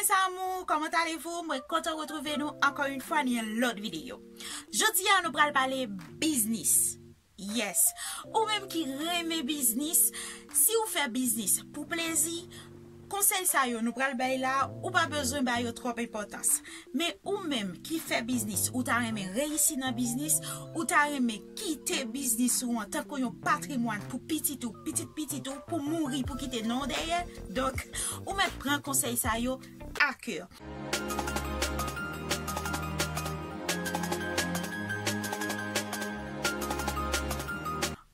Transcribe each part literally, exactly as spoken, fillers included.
Mes amours, comment allez-vous? Mwen kontan retwouve nou ankò yon fwa nan yon lòt videyo. Jodi a nou pral pale biznis. Yes, ou menm ki renmen biznis, si ou fè biznis pou plezi, konsèy sa yo nou pral bay la, ou pa bezwen ba yo twòp enpòtans. Men ou menm ki fè biznis, ou ta renmen reyisi nan biznis, ou ta renmen kite biznis ou an tankou yon patrimwàn pou pitit ou, pitit pitit ou, pou mouri, pou kite non dèyè. Donk, ou mèt pran konsèy sa yo a kè.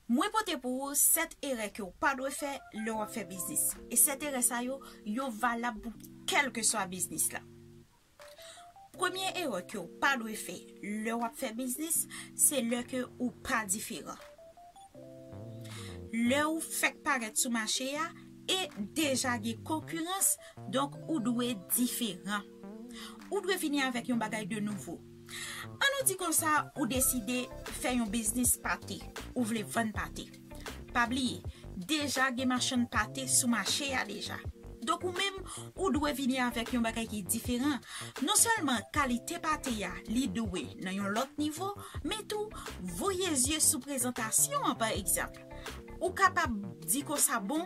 Mwen pote pou ou sèt erè ke w pa dwe fè lè w ap fè biznis. E sèt erè sa yo, yo valab pou kèlkeswa biznis la. Premye erè ke w pa dwe fè lè w ap fè biznis, se lè ke ou pa diferan. Lè ou fèk parèt sou mache a e deja gen konkirans, donk ou dwe diferan. Ou dwe vini avèk yon bagay de nouvo. Ann nou di konsa, ou deside fè yon biznis pate, ou vle vann pate. Pa bliye, deja gen machann pate sou mache a deja. Donk ou menm, ou dwe vini avèk yon bagay ki diferan. Non sèlman kalite pate a, li dwe nan yon lòt nivo, men tou, voye zye sou prezantasyon an, pa egzanp. Ou kapab di konsa, bon,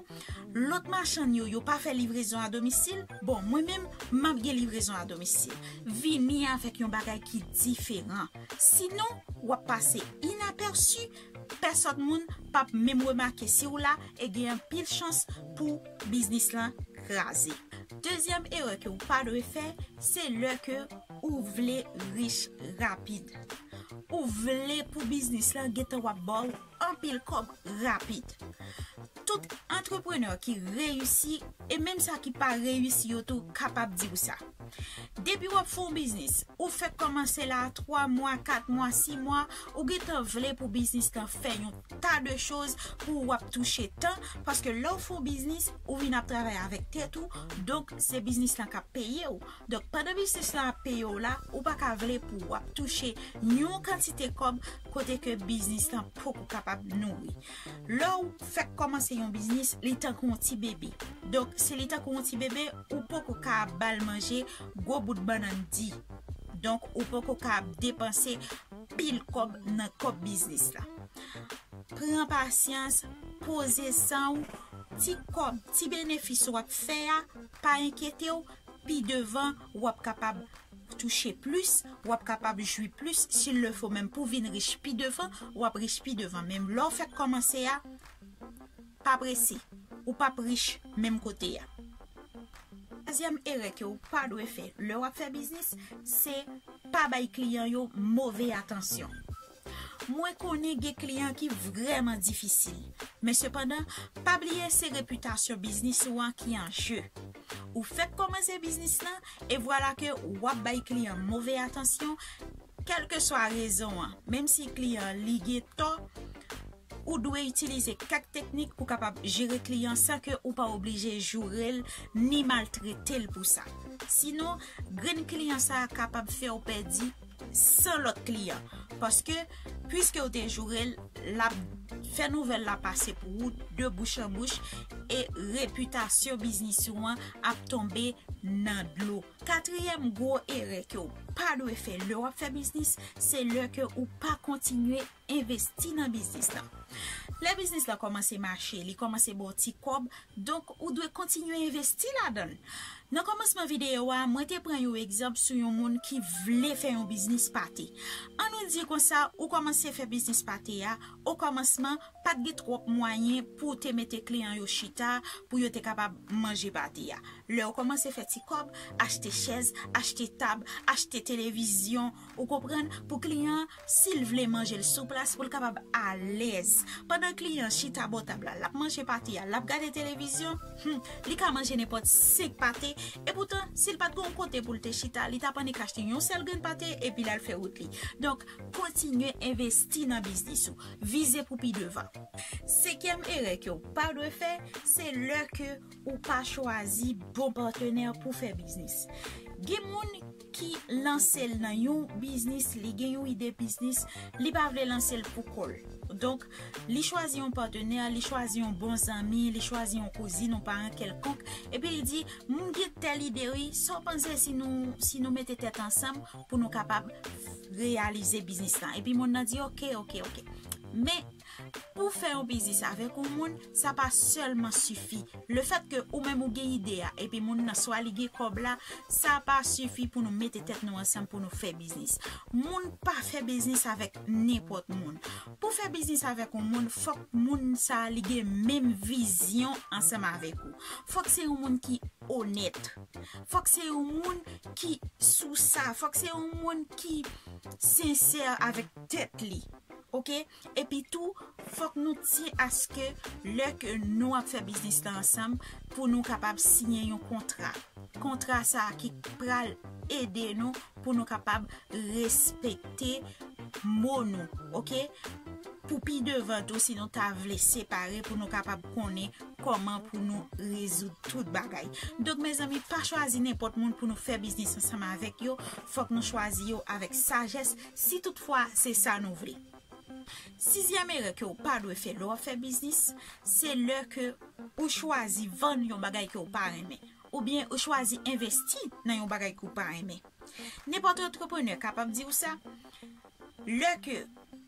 lòt machann yo, yo pa fè livrezon a domisil, bon, mwen menm, m ap gen livrezon a domisil. Vini avèk yon bagay ki diferan. Sinon, w ap pase inapèsi, pèsòn moun p ap menm remake si w la e gen anpil chans pou biznis lan kraze. Dezyèm erè ke w pa dwe fè, se lè ke ou vle rich rapid. Ou vle pou biznis lan gentan w ap ba w anpil kòb rapid. Tout antreprenè ki reyisi e menm sa ki pa reyisi yo tou kapab di w sa. Depi w ap fè yon biznis, ou fèk kòmanse la, twa mwa, kat mwa, sis mwa, ou gentan vle pou biznis lan fè yon ta de choz pou w ap touche tan, paske lè w fè yon biznis, ou vin ap travay avèk tèt ou, donk se biznis lan k ap peye w. Donk pandan biznis lan ap peye w la, ou pa ka vle pou w ap touche yon kantite kòb kote ke biznis lan poko kapab nouri. Lè w fèk kòmanse yon biznis, li tankou yon ti bebe. Donk, si li tankou yon ti bebe, ou poko ka ap ba l manje gwo bout bannann di. Donk, ou poko ka ap depanse pil kòb nan kòb biznis la. Pran pasyans, poze san w, ti kòb, ti benefis w ap fè a, pa enkyete w, pi devan, w ap kapab touche plis, w ap kapab jwi plis, si l le fo menm pou vin rich pi devan, w ap rich pi devan. Men lè w fèk kòmanse a, pa prese, ou p ap rich menm kote a. Twazyèm erè ke w pa dwe fè lè w ap fè biznis, se pa bay kliyan yo move atansyon. Mwen konnen gen kliyan ki vrèman difisil, men sepandan, pa bliye se repitasyon biznis ou an ki an je. Ou fèk kòmanse biznis lan, e vwala ke w ap bay kliyan move atansyon, kèlkeswa rezon an, menm si kliyan li gen tò, ou dwe itilize kèk teknik pou kapab jere kliyan san ke ou pa oblije joure l ni maltrete l pou sa. Sinon, grenn kliyan sa a kapab fè w pèdi san lòt kliyan. Paske, piske w te joure l, l ap fè nouvèl la pase pou ou de bouch an bouch e repitasyon biznis ou an ap tonbe nan dlo. Katriyèm gwo erè ke w pa dwe fè lè w ap fè biznis, se lè ke ou pa kontinye envesti nan biznis lan. Lè biznis lan kòmanse mache, li kòmanse ba w ti kòb, donk ou dwe kontinye envesti ladan l. Nan kòmansman videyo a, mwen te pran yon egzanp sou yon moun ki vle fè yon biznis pate. Ann nou di konsa, ou kòmanse fè biznis pate a, okòmansman, pa t gen twòp mwayen pou w te mete kliyan yo chita, pou yo te kapab manje pate a. Lè w kòmanse fè ti kòb, achte chèz, achte tab, achte televizyon, ou konprann, pou kliyan an, si l vle manje l sou plas, pou l kapab alèz. Pandan kliyan an chita bò tab la, l ap manje pate a, l ap gade televizyon, hmm, li ka manje nenpòt senk pate, epoutan, si l pa t gen yon kote pou l te chita, li t ap annik achte yon sèl grenn pate, epi l al fè wout li. Donk, kontinye envesti nan biznis ou. Vize pou pi devan. Senkyèm erè ke w pa dwe fè, se lè ke ou pa chwazi bon patnè pou fè biznis. Gen moun ki lanse l nan yon biznis, li gen yon ide biznis, li pa vle lanse l pou kò l. Donk, li chwazi yon patnè, li chwazi yon bon zanmi, li chwazi yon kouzin, yon paran kèlkonk, epi li di, "M gen tèl ide wi, sa w panse si nou, si nou mete tèt ansanm pou nou kapab reyalize biznis lan?" Epi moun nan di, "Oke, oke, oke." Men, pou fè yon biznis avèk yon moun, sa pa sèlman sifi. Lefètke ou menm ou gen ide a, epi moun nan swa li gen kòb la, sa pa sifi pou nou mete tèt nou ansanm pou nou fè biznis. Moun pa fè biznis avèk nenpòt moun. Pou fè biznis avèk yon moun, fòk moun sa a li gen menm vizyon ansanm avèk ou. Fòk se yon moun ki onèt. Fòk se yon moun ki sou sa. Fòk se yon moun ki sensè avèk tèt li. Oke? Epi tou, fòk nou tyen aske lè ke nou ap fè biznis la ansanm, pou nou kapab siyen yon kontra. Kontra sa a ki pral ede nou pou nou kapab respekte mo nou, oke? Pou pi devan tou, si nou ta vle separe, pou nou kapab konnen kòman pou nou rezoud tout bagay. Donk, mezanmi, pa chwazi nenpòt moun pou nou fè biznis ansanm avèk yo. Fòk nou chwazi yo avèk sajès, si toutfwa se sa nou vle. Sizyèm erè ke w pa dwe fè lè w ap fè biznis, se lè ke ou chwazi vann yon bagay ke w pa renmen, oubyen ou chwazi envesti nan yon bagay ke w pa renmen. Nenpòt antreprenè kapab di w sa. Lè ke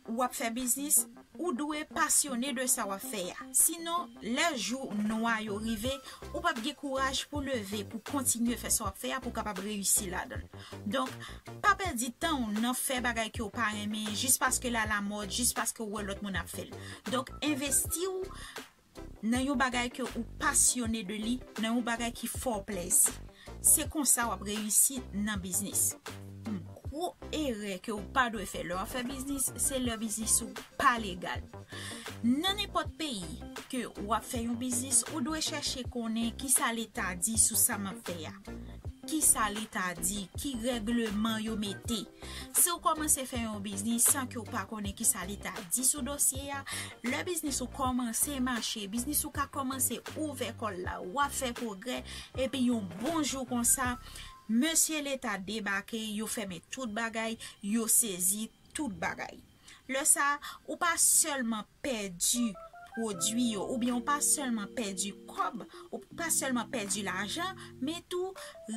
w ap fè biznis, ou dwe pasyone de sa w ap fè a. Sinon, lè jou nwa yo rive, ou p ap gen kouraj pou leve, pou kontinye fè sa w ap fè a, pou w kapab reyisi ladan l. Donk, pa pèdi tan w nan fè bagay ke w pa renmen, jis paske l alamòd, jis paske w wè lòt moun ap fè l. Donk, envesti w nan yon bagay ke ou pasyone de li, nan yon bagay ki fè w plèzi. Se konsa w ap reyisi nan biznis. Yon gwo erè ke w pa dwe fè lè w ap fè biznis, se lè biznis ou pa legal. Nan nenpòt peyi ke w ap fè yon biznis, ou dwe chèche konnen kisa leta di sou sa m ap fè a. Kisa leta di, ki règleman yo mete. Si w kòmanse fè yon biznis san ke w pa konnen kisa leta di sou dosye a, lè biznis ou kòmanse mache, biznis ou ka kòmanse ouvè kò l la, w ap fè pwogrè, epi yon bon jou konsa, mesye leta debake, yo fèmen tout bagay, yo sezi tout bagay. Lè sa a, ou pa sèlman pèdi pwodui yo, oubyen ou pa sèlman pèdi kòb, ou pa sèlman pèdi lajan, men tou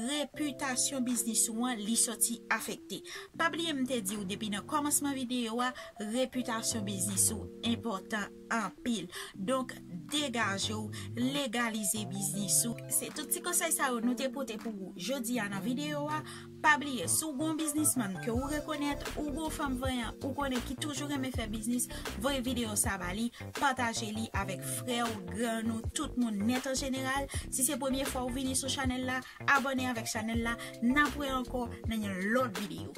repitasyon biznis ou an, li sòti afekte. Pa bliye m te di w depi nan kòmansman videyo a, repitasyon biznis ou enpòtan anpil. Donk, degaje w, legalize biznis ou. Se tout ti konsèy sa yo nou te pote pou ou jodi a nan videyo a. Pa bliye, si w gon biznismann ke ou rekonèt, ou gon fanm vanyan ou konnen ki toujou renmen fè biznis, voye videyo sa ba li, pataje li avèk frè w, grann ou, tout moun nèt an jeneral. Si se premye fwa ou vini sou chanèl la, abòne avèk chanèl la. N ap wè ankò nan yon lòt videyo.